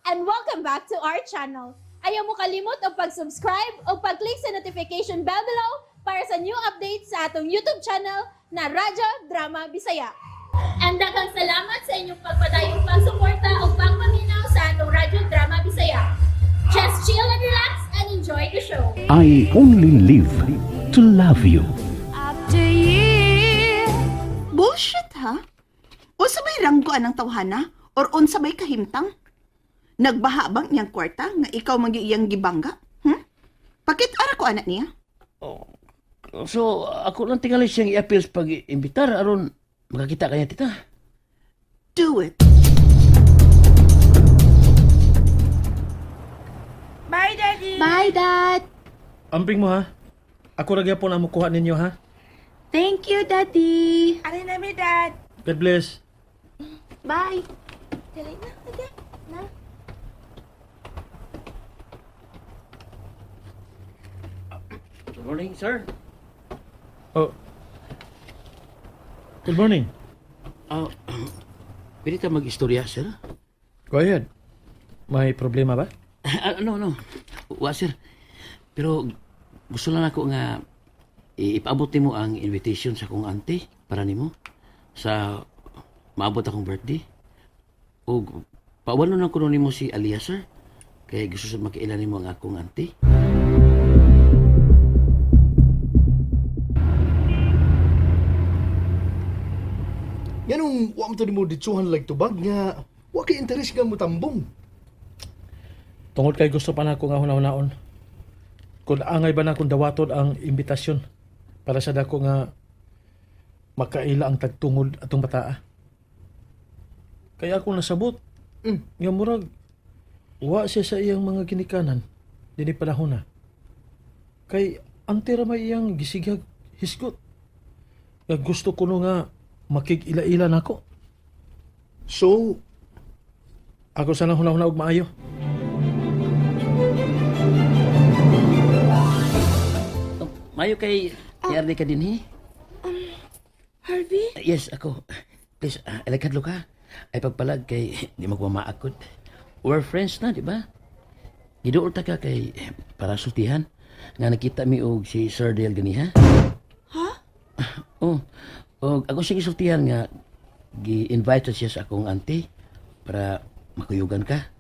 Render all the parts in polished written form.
And welcome back to our channel. Ayaw mo kalimot og pag-subscribe o pag-click sa notification bell below para sa new updates sa atong YouTube channel na Radyo Drama Bisaya. And daghang salamat sa inyong pagpadayong pagsuporta o pagpaminaw sa atong Radyo Drama Bisaya. Just chill and relax and enjoy the show. I only live to love you. After years. Bullshit, ha? Unsa may ranggo anang tawhana? Or unsa may kahimtang? Nagbaha bang niyang kwarta nga ikaw man gyud iyang gibangga? Pakit-ara ko anak niya. So, ako lang tingali siyang i-appeal sa pag-imbitar aron makakita kanya, tita. Do it. Bye, Daddy! Bye, Dad. Amping mo ha. Ako ra gyapon ang mukuha ninyo ha. Thank you, Daddy. Ari na mi, Dad! God bless. Bye. Dali na, aga. Na. Good morning, sir. Oh. Good morning. Pwede ka mag-istorya, sir? Go ahead. May problema ba? No, no. Wa, sir. Pero gusto lang ako nga ipaabot nimo ang invitation sa akong auntie para nimo sa maabot akong birthday. O pawalo na kuno nimo si Aliyah, sir. Kay gusto sa makiila nimo ang akong auntie. Nganong wa man to nimo ditsuhan like tubag nga wa kay interes nga motambong. Tungod kay gusto pa nako nga hunahunahon. Kung angay ba na kung dawaton ang imbitasyon para sa dako nga makaila ang tagtungod atong bataa. Kaya ako nasabot. Nga murag wa siya sa iyang mga ginikanan dinhi panahon na. Kay ante ra may iyang gisigag hisgot. Nga gusto ko no nga makig-ila-ila nako. So, Ako sana hunahuna og maayo. Oh, mayo kay TRD ka din, he? Harvey? Yes, ako. Please, alagkadlo ka. Ay pagpalag kay di magmamaakod. We're friends na, di ba? Giduol ta ka kay para sultihan nga nakita mi og si Sir Dale ganiha. Ha? Oh, og ako siya gisultihan nga gi-invite siya sa akong auntie para makuyugan ka.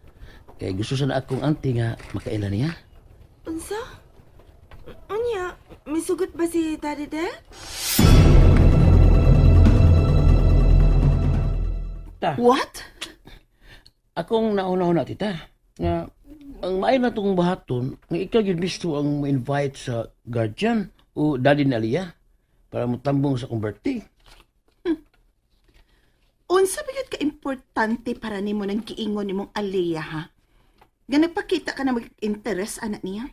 Kay gusto sana akong auntie nga makaila niya. Unsa? Unya, misugot ba si Daddy Del? Ta. What? Akong nauna-una, tita, nga ang maayo na itong bahaton, nga ikaw yun mismo ang ma-invite sa guardian o daddy ni Aliyah para mutambong sa akong birthday. Unsa ba gyud ka importante para nimo nang giingon nimong Aliyah ha? Nga nagpakita ka na mag-interes anak niya?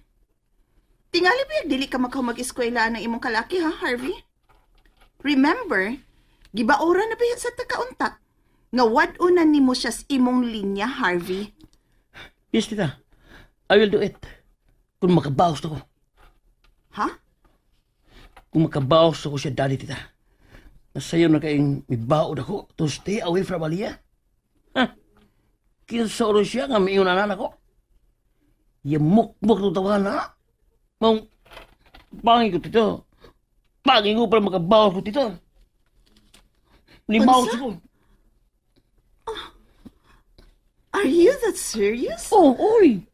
Tingali ba yung dili ka makaw mag-eskwela ng imong kalaki ha, Harvey? Remember, gibaora na ba yan sa takaunta? Nga wad-unan nimo siya sa imong linya, Harvey. Yes, tita. I will do it. Kung makabawas ako. Ha? Kung makabawas ako siya, daddy, tita. Nasayo na kayong may baod ako to stay away from Aliyah. Ha? Kinsa oras siya nga may iunanan ako. Yamukmuk itong tawahan, ha? Mong, pangin ko, tito. Pangin ko para makabawas ko, tito. Limaw Unsa? ko. Are you that serious? Oh, oy.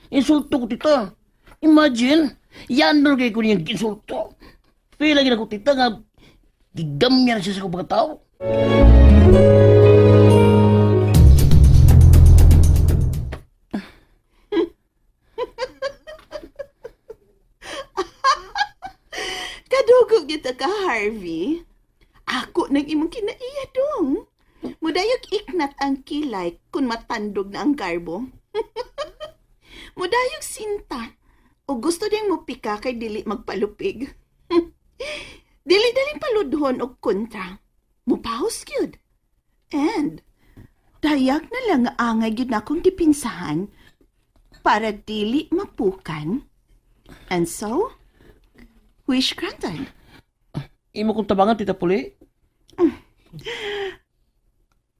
Insulto ko, tita. Imagine, yan na kay ko niyang insulto. Feel lagi na ko, tita, nga gigamya na siya sa akong pagkatao. Kadugog kita ka, Harvey. Ako nang imong kinaiya dong. Mudayog iknat ang kilay kung matandog na ang garbo. Mudayog sinta. O gusto ding mo pika kay dili magpalupig. Dili daling paludhon og kontra. Mupahos gyud. And dayag na lang nga angay gyud na akong dipinsahan para dili mapukan. And so, wish granted. Imo kong tabangan, Tita Puli.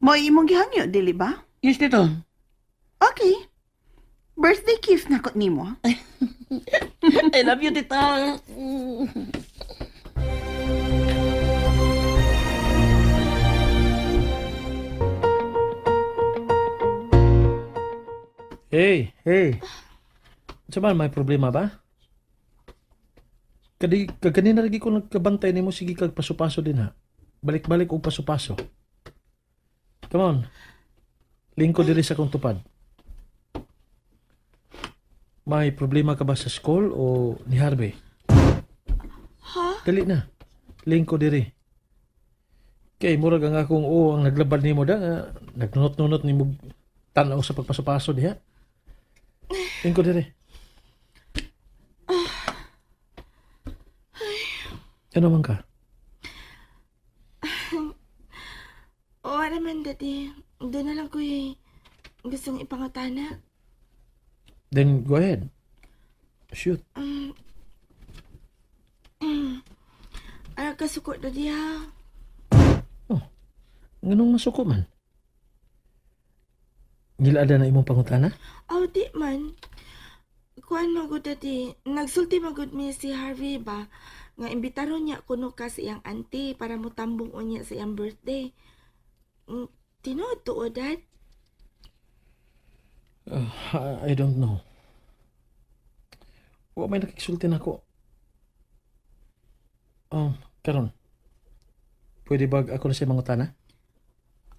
Mo imong gihangyo, dili ba? Yes, tito. Okay. Birthday gift na ko nimo. I love you, tita. Hey, hey. Unsa man, may problema ba? Kadi kaganina lagi ko nagkabantay nimo, sige kag paso-paso din ha. Balik-balik og paso-paso. Come on. Lingkod diri sa akong tupad. May problema ka ba sa school o ni Harvey? Ha? Dali na. Lingkod diri. Kay murag ang akong oo ang naglabad nimo da nga nagnunot-nunot nimo tan-aw sa pagpaso-paso diha. Lingkod diri. Ano man ka? Oo naman, Daddy. Doon na lang ko eh. Gustong ipangutana. Then go ahead. Shoot. Ay, kasuko, Daddy, ha? Oh, nganong masuko man? Gilada na imong pangutana? Aw, di man. Kuan mo gud, Daddy. Nagsulti magud mi si Harvey ba? Nga imbitaron niya kuno ka sa iyang auntie para mutambong unya sa iyang birthday. Tinuod to, Dad? I don't know. Wa may nakiksulti na ako. Karon. Pwede ba ako na siya mangutana?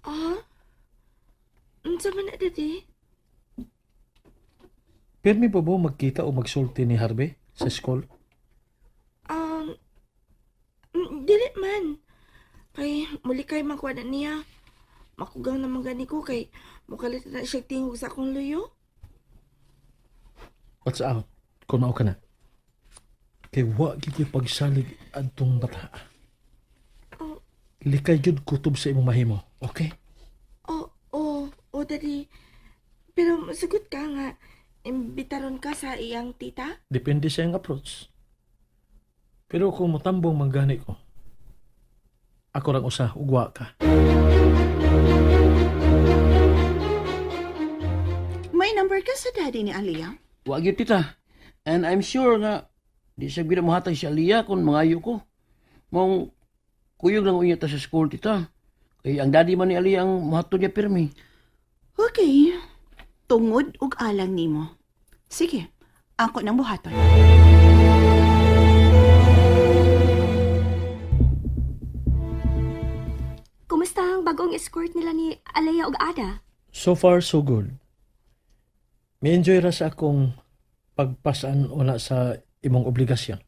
Ah? Unsa man na, Daddy? Pirmi ba mo magkita o magsulti ni Harvey sa school? Dili man. Kay muli kay makuha na niya. Makugang naman gani ko kay mukalit na siya tingog sa akong luyo. What's out? Kung mao ka na. Kay wa gid ko'y pagsalig adtong bata. Oh. Likay gyud kutob sa imong mahimo, okay? Oh, oh, oh, Daddy. Pero sagot ka nga, imbitaron ka sa iyang tita? Depende sa iyang approach. Pero kung motambong manggani ko, ako rang usa ugwa ka. May number ka sa daddy ni Aliyah? Wa gyud, tita. And I'm sure nga di sa gyud mohatag si Aliyah kung mangayo ko. Mong kuyog lang unya ta sa school, tita. Kay ang daddy man ni Aliyah ang mohatod niya pirmi. Okay. Tungod ug alang nimo. Sige, ako nang buhaton. Kumusta ang bagong escort nila ni Alea ug Ada? So far, so good. Mi-enjoy ra sa akong pagpasan una sa imong obligasyon.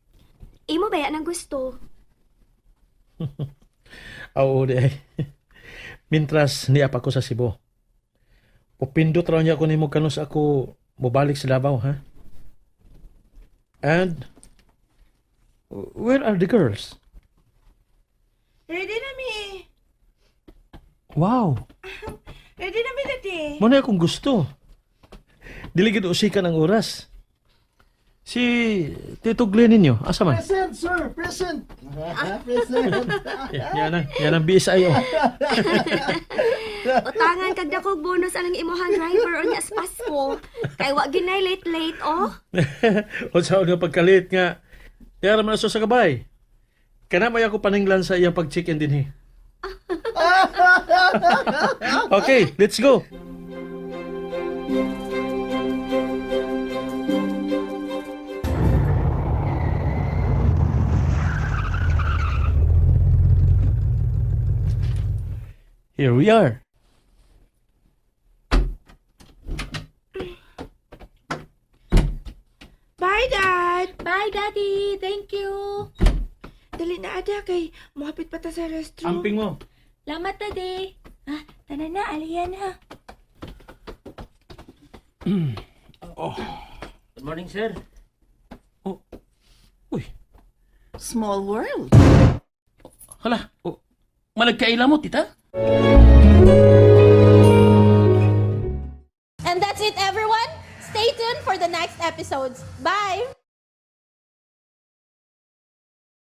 Imo ba yan ang gusto? Oo, di ay. Mintras niya pa ko sa Cebu. Pupindot raw niya ako nimo kanus ako mobalik sa Davao, ha? And where are the girls? Ready na mi. Wow, Ready na mi, Daddy. mo na akong gusto. Dili gid usikan ang oras. Si Tito Glenn ninyo, asa man? Present, sir! Present! Present! Yan ang BSI oh. Utangan kag dakog bonus anang imuhang driver unya sa Pasko. Kay wa ginay late-late oh. O sa nga pagkalit nga. Yara man aso sa gabay. Kana may ako paninglan sa iyang pag-check-in din he. Okay, let's go. Here we are. Bye, Dad. Bye, Daddy! Thank you! Dali na, Ada, kay muhapit pa ta sa restroom. Amping mo. Lamat, Daddy! Ah, tana na, Aliyah na. Good morning, sir. Oh. Uy, Small world. Hala, oh, malagkaila mo, tita? And that's it, everyone! Stay tuned for the next episodes. Bye!